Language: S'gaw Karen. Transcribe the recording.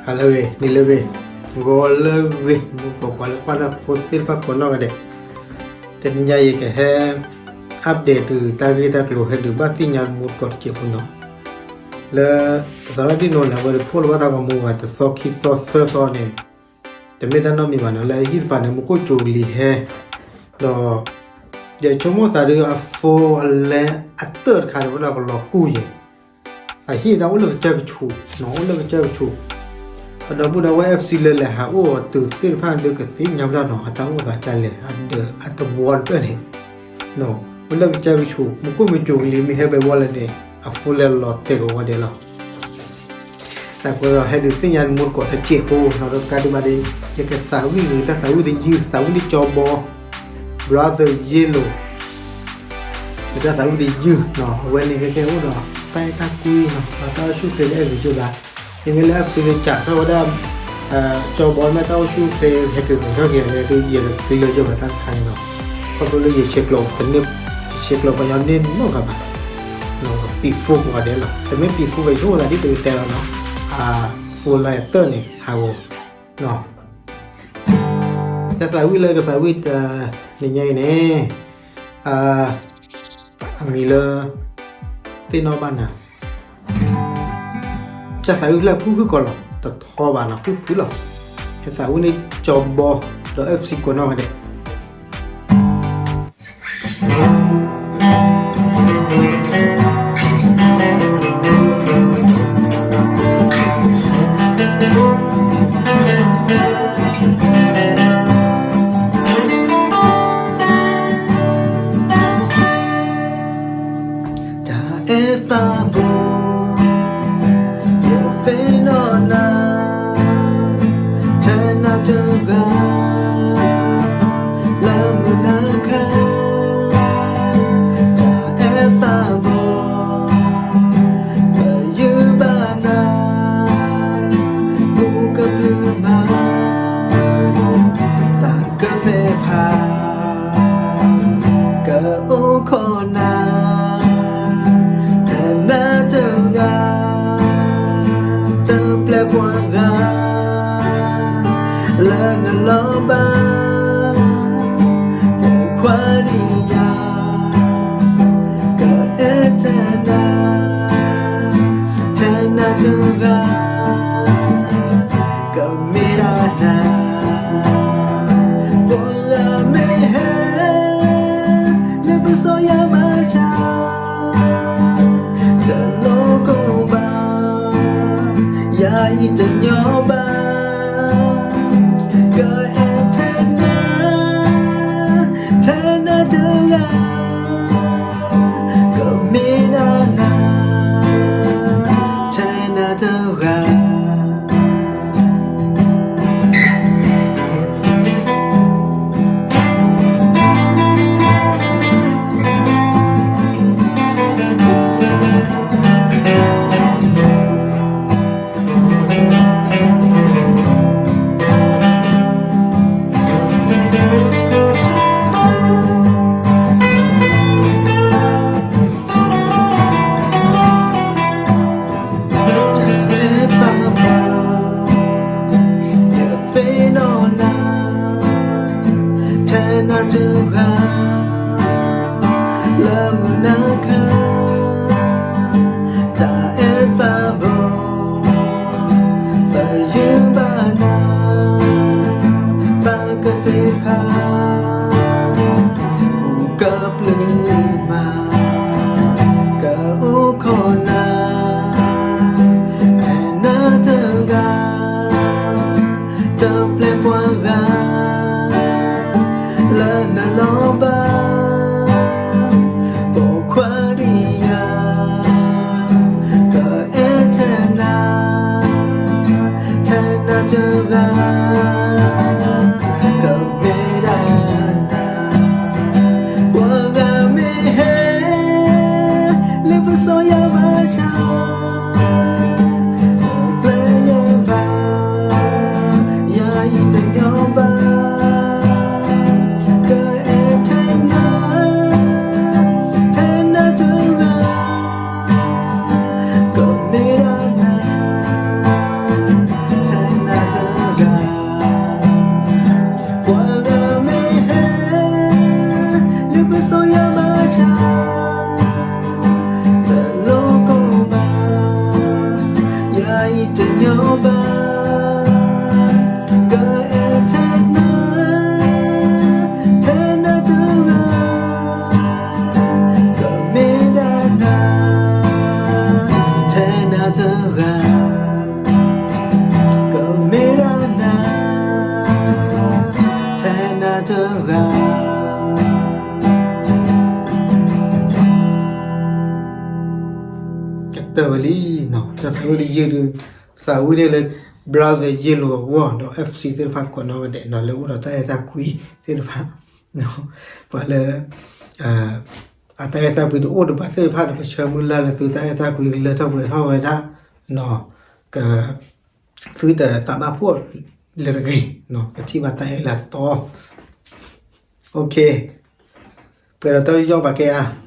ဟါလၢအဂ့ၤ, နံၤလၢအဂ့ၤ, ဂီၤလၢအဂ့ၤ, မုၢ်ကီၢ်ပှၤလၢကွၢ်တၢ်ဖိသ့ၣ်တဖၣ်ကိးနီၢ်ဂၤဒဲး, တနံၤညါအံၤယကဟဲ update တုၤတၢ်ဂ့ၢ်တၢ်ကျိၤဟဲဒုးဘၣ်သ့ၣ်ညါမူတကိးတစဲးဖိနီၤ, လၢ သရၣ်ဒံၣ်နိလၢအဝဲတဖီၣ်လၢၤဘၣ်တၢ်ဂီၤမူဘၣ်တသီခံသီသၢသီန့ၣ်, တမ့ၢ်တၢ်နီတမံၤဘၣ်နီၤ, လၢဟံၣ်တဖၣ်န့ၣ် မူခိၣ်စူၤကလံၤဟဲ, ဒီး ယဆိကမိၣ်သးဒုးအ phone အလဲအတၢၢ်တခါန့ၣ် ဝဲဒၣ်ကလီၤကူၢ်ယဲၢ်, အဟံၣ်ဒၣ်အိၣ်လၢကစၢၢ်ကဆူး, အိၣ်လၢကစၢၢ်ကဆူး, အဒီပုၢ်ဒီဝဲၢ် FC လၢလဲၤဟးအိၣ်အီၤတုၤသ့ၣ်တဖၣ်ဒုးကသ့ၣ်ညါဝဲဒၣ်နီၤ, အတၢ်အိၣ်သးဒ်လဲၣ်, အဒီးအသဝီတဖျၢၣ်န့ၣ် အိၣ်လၢကစၢၢ်ကဆူး, မူခိၣ်မ့ၢ်စူၤကလံၤမ့ၢ်ဟဲဝဲဝံၤလၢ်န့ၣ် အ phone လဲၤလီၤတဲာ်ကဝီၤဒဲးလီၤ. တၢ်ကီဒီးဟဲဒုးသ့ၣ်ညါမူတကိးတစဲးဖိနီၤ, ဒီးတကးဒံးဘၣ်ဒီး ယကသးဝံၣ်ဂ့ၤ တၢ်သးဝံၣ်တယုၢ်, သးဝံၣ်န့ၣ်ကၠီဘီ, brother yellow, တၢ်သးဝံၣ်တယုၢ်နီၤ, အဝဲန့ၣ်ကဲကဲအိၣ်ဒီး တၢ်အဲၣ်တၢ်ကွံနီၤ, တၢ်အိၣ်ဆူၣ်အိၣ်ချ့လၢအဲၣ်ဂ့ၤကၠိဘၣ်, မ့မ့ၢ်လၢ FC န့ၣ် ကးထီၣ်ဝဲဒၣ် ကၠီဘီမ့ၢ်တၢ်အိၣ်ဆူၣ်အိၣ်ချ့ ဟဲက့ၤဂဲၤထီၣ်က့ၤလၢဒုးယဲၢ်တကျံးလၢယိာ်ဘၣ်တၢ်တခါန့ၣ်လီၤ. ခီဖျိလၢယဆဲးကျိးပှၤညီန့ၢ်နီတဂၤဘၣ်, ပံာ် phone ကိးဂၤဒဲးလီၤ, တမ့ၢ်ပံာ် phone ဘၣ် ယဆိကမိၣ်သးဒ်သိးတဲလီၤနီၤ, အ phone လၢအတၢၢ်န့ၣ် ဟးဂီၤ တၢ်သးဝံၣ်လၢကသးဝံၣ်တနံၤညါအံၤန့ၣ် အမံၤလၢ သ့ၣ်နီၣ်ဘၣ်နၤ, တၢ်သးဝံၣ်ဖျၢၣ်ဖုၣ်ဖုၣ်ကီးလီၤ တထီဘၣ်နီၤ ဖုၣ်ဖုၣ်လီၤ, ဟဲသးဝံၣ်န့ၢ်ကၠီဘီ ဒီး FC ကိးနီၢ်ဂၤဒဲး တၢ်အဲၣ်သးဘိ, ယသ့ၣ်နီၣ်နၤ, ထဲနၤတဂၤ, လၢမုၢ်နၤခါ, တၢ်အဲၣ်သးဘိ, ပယုၢ်ဘၣ်နၤ, မူကဘျုးမး, သးကသ့ၣ်ဖး ကအိၣ်ခိးနၤ, ထဲနၤတဂၤ, တပျဲၢ်ပှၤဂၤ, လၢနလီၤဘၣ်, ပိာ်ခွါဒံးယၤ, ကအဲၣ်ထဲနၤ, ထဲနၤတဂၤ ကမ့ၢ်ဒၣ်နၤ, ပှၤဂၤမ့ၢ်ဟဲ လၢပစီၤယၤဘၣ်ဆၣ်, တလိၣ်ကိၢ်ဘၣ်, ယၤအံၤတညီဘၣ်, ကအဲၣ်ထဲနၤ, ထဲနၤတဂၤ, ကမ့ၢ်ဒၣ်နၤ, ထဲနၤတဂၤ. Thank you. ယသ့ၣ်နီၣ်နၤ, ထဲနၤတဂၤ, လၢမုၢ်နၤခါ, တၢ်အဲၣ်သးဘိ, ပယုၢ်ဘၣ်နၤ, သးကသ့ၣ်ဖး, အိၣ်ကပျုၢ်မး, ကအိၣ်ခိးနၤ, ထဲနၤတဂၤ, တပျဲၢ်ပှၤဂၤ, လၢနလီၤဘၣ်, တလိၣ်ကိၢ်ဘၣ်, ယၤအံၤတညီဘၣ်, ကအဲၣ်ထဲနၤ, ထဲနၤတဂၤ, ကမ့ၢ်ဒၣ်နၤ, ထဲနၤတဂၤ, ကမ့ၢ်ဒၣ်နၤ, ထဲနၤတဂၤ ကတၢၢ်ဝဲလံနီၤ, တၢ်သးဝံၣ်တယုၢ်ဒုး သးဝံၣ်ဒၣ်လၢ brother ယ့လိာ်အဂီၢ် ဒီး FC သ့ၣ်တဖၣ်ကိးနီၢ်ဂၤဒဲးနီၤ လၢအိၣ်ဒီးတၢ်အဲၣ်တၢ်ကွံသ့ၣ်တဖၣ်, ပှၤလၢ အတၢ်အဲၣ်တၢ်ကွံတအိၣ်ဒီးပှၤသ့ၣ်တဖၣ်ဒီး ပဆၢမုၢ်လၢ်လၢသုတၢ်အဲၣ်တၢ်ကွံကလၢထီၣ်ပှဲၤထီၣ်ဝဲဒၣ် က သုတသးဘၣ်ဖှီၣ်လၢတဂ့ၤ, ကထံၣ်ဘၣ်တၢ်အဲၣ်လၢအတီ, ပှဲၤဒီးတၢ်ယီၣ်ဘၣ်ကဲဧါ